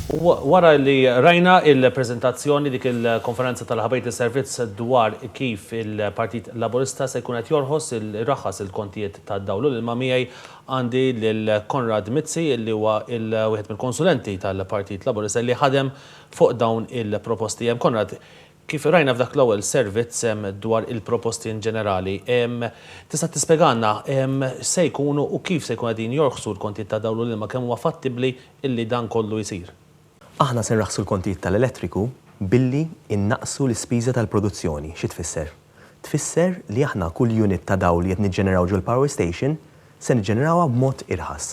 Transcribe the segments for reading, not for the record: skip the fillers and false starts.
Wara li rajna il-preżentazzjoni dik il-konferenza tal-aħbarijiet is-servizz dwar kif il-Partit Laburista se jkun qed jorħos il-raħas il-kontijiet tad-dawl u l-ilma miegħi għandi lil Konrad Mizzi li huwa il-wieħed mill-konsulenti tal-Partit Laburista li ħadem fuq dawn il-proposti. Konrad, kif rajna f'dak l-ewwel servizz dwar il-proposti in ġenerali, tista' tispjegalna se jkunu u kif se jkunu qegħdin jorħsu l-kontijiet ta' dawl u l-ilma kemm huwa fattibbli illi dan kollu jsir? Aħna se nraħħsu l-kontijiet tal-elettriku billi nnaqqsu l-ispiża tal-produzzjoni. Xi tfisser? Tfisser li aħna kull unit ta' dawl li qed niġġeneraw ġol-power station se niġġenerawha b'mod irħas.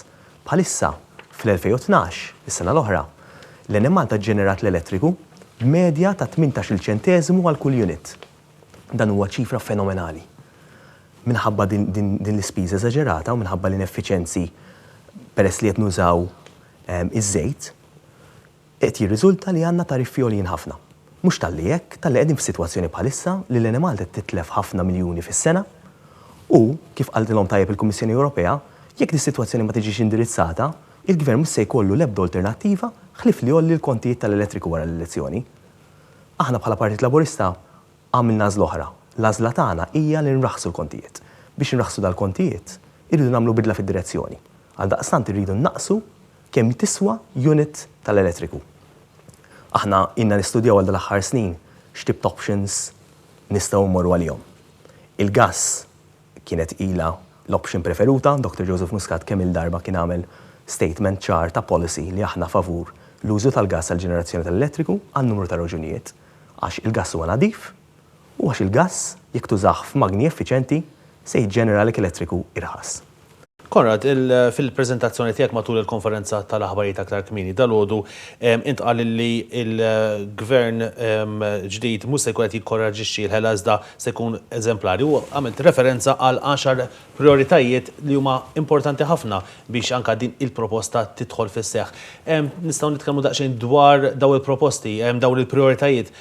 Bħalissa, fl-2012, is-sena l-oħra, l-Enemalta ġġenerat l-elettriku b'medja ta' 18-il ċenteżimu għal kull unit. Dan huwa ċifra fenomenali. Minħabba din, din, din l-ispiża eżaġerata u minħabba l-ineffiċenzi peress li qed nużaw iż-żejt, qed jirriżulta li għandna tariffi għoljin ħafna. Mhux talli hekk, talli qegħdin f'sitwazzjoni bħalissa li l-Enemalta qed titlef ħafna miljuni fis-sena u, kif qaltilhom tajjeb il-Kummissjoni Ewropea, jekk dis-sitwazzjoni ma tiġix indirizzata, il-Gvern mhux se jkollu l-ebda alternattiva ħlief li jgħolli l-kontijiet tal-elettriku wara l-elezzjoni. Aħna bħala Partit Laburista għamilna għażla oħra. L-għażla tagħna hija li nraħħsu l-kontijiet. Biex inraħħsu dal-kontijiet, irridu nagħmlu bidla fid-direzzjoni. Għaldaqstant irridu nnaqqsu kemm tiswa unit tal-elettriku. Aħna ilna nistudjaw għal dal-aħħar snin x'tip ta' options nistgħu mmorru għalihom. Il-gass kienet ilha l-option preferuta, Dr. Joseph Muscat kemm-il darba kien għamel statement ċar ta' policy li aħna favur l-użu tal-gass għall-ġenerazzjoni tal-elettriku għal numru ta' raġunijiet. Għax il-gass huwa nadif u għax il-gass jekk tużah f'magni effiċenti se jiġġeneralek elettriku irħas. Konrad, fil-preżentazzjoni tiegħek matul il-konferenza tal-aħbarijiet aktar kmieni dalgħodu intqal li l-gvern ġdid mhux se jkun qed jikkoraġixxi l-ħela iżda se jkun eżemplari u għamilt referenza għal għaxar prioritajiet li huma importanti ħafna biex anke din il-proposta tidħol fis-seħħ. Nistgħu nitkellmu daqsxejn dwar dawn il-proposti, dawn il-prioritajiet,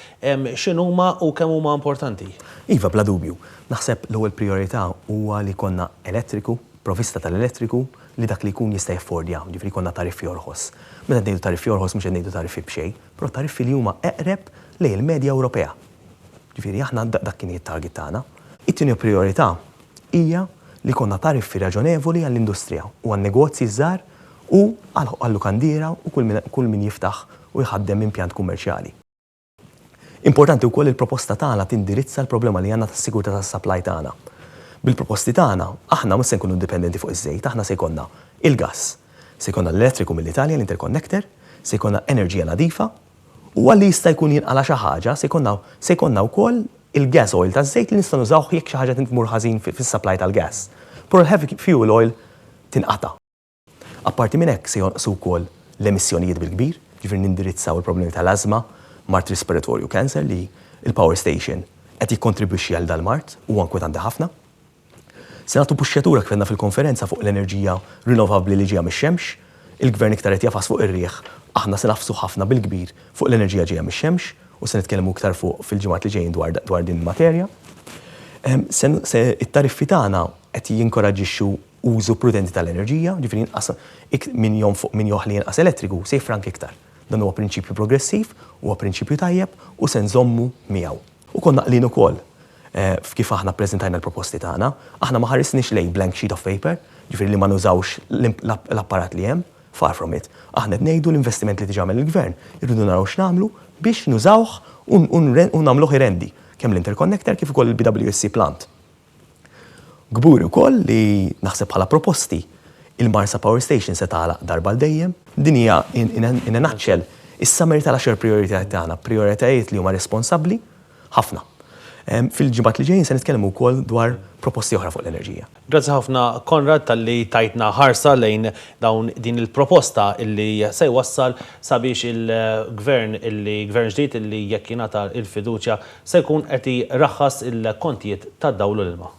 x'inhuma u kemm huma importanti? Iva, bla dubju. Naħseb l-ewwel prijorità huwa li jkollna elettriku, provvista tal-elettriku li dak li jkun jista' jaffordja, jiġifieri jkollna tariffi orħos. Meta qed ngħidu tariffi orħos mhux qed ngħidu tariffi b'xejn, però tariffi li huma eqreb lejn il-medja Ewropea. Jiġifieri aħna dak kien it-target tagħna. It-tieni prijorità hija li jkollna tariffi raġonevoli għall-industrija u għan-negozji ż-żgħar u għal-lukandiera u kull min jiftaħ u jħaddem impjant kummerċjali. Importanti wkoll li l-proposta tagħna tindirizza l-problema li għandna tas-sigurtà tas-supply tagħna. Bil-proposti tagħna, aħna mhux se nkunu dipendenti fuq iż-żejt, aħna se jkollna il-gass, se jkollna l-elettriku mill-Italja, l-interconnector, se jkollna enerġija nadifa, u għalli jista' jkun jinqala' xi ħaġa, se jkollna se jkollna wkoll il-gas oil taż-żejt li nistgħu nużawh jekk xi ħaġa tmur ħażin fis-supply tal-gas. Però l-heavy fuel oil tinqata'. Apparti minn hekk se jonqsu wkoll l-emissjonijiet bil-kbir, jiġifieri nindirizzaw il-problemi tal-ażma, mard respiratorju, cancer li l-power station qed jikkontribwixxi għal dal-mard, huwa inkwetanti ħafna. Se nagħtu puxxjatura kif għedna fil-konferenza fuq l-enerġija rinnovabbli li ġejja mix-xemx. Il-Gvern iktar qed jagħfas fuq ir-riħ, aħna se nagħfsu ħafna bil-kbir fuq l-enerġija ġejja mix-xemx u se nitkellmu iktar fuq fil-ġimgħat li ġejjin dwar dwar din il-materja. Se se it-tariffi tagħna qed jinkoraġġixxu użu prudenti tal-enerġija, jiġifieri inqas min jonfoq min joħli inqas elettriku se jiffranka iktar. Dan huwa prinċipju progressiv, huwa prinċipju tajjeb u se nżommu miegħu. U konna għaqlin ukoll f'kif aħna ppreżentajna l-proposti tagħna. Aħna ma ħarisniex lejn blank sheet of paper, jiġifieri li ma nużawx l-apparat li hemm, far from it. Aħna qed ngħidu l-investiment li diġà għamel il-Gvern, irridu naraw x'nagħmlu biex nużawh u nagħmluh irendi, kemm l-interconnector kif ukoll il-BWSC plant. Kburi wkoll li naħseb bħala proposti il-Marsa Power Station se tagħlaq darba għal dejjem. Din hija in a nutshell is-summary tal-għaxar prijoritajiet tagħna, prijoritajiet li huma responsabbli ħafna. Fil-ġimgħat li ġejjin se nitkellmu wkoll dwar proposti oħra fuq l-enerġija. Grazzi ħafna Konrad talli tajtna ħarsa lejn dawn din il-proposta illi se jwassal sabiex il-gvern illi gvern ġdid illi jekk jingħata l-fiduċja se jkun qed jraħħas il-kontijiet tad-dawl u l-ilma.